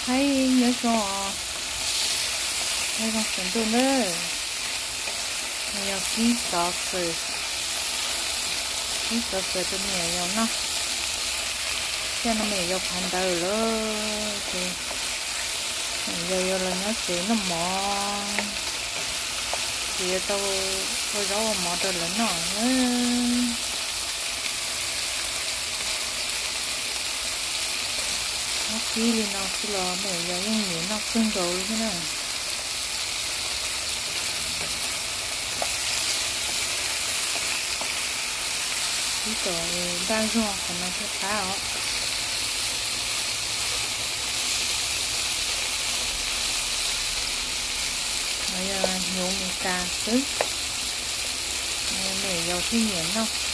Hais nyob zoo, nyob zoo sawv ntuj nawb. Yog kib xov xwm, kib xov xwm rau me nyuam yaus noj. Thiab no me nyuam yaus phav ntawd lawm ces me nyuam yaus yuav los nyob tsev noj mov, ces yuav tau ua zaub ua mov rau lawv noj. Muab kib li no xwb los me nyuam yaus yeej nyiam noj kawg nkaus li thiab na. Kib kom npaj zuag qhov no thiaj qab os. No yog hnyuv Mes Kas xwb, me nyuam yaus thiaj nyiam noj.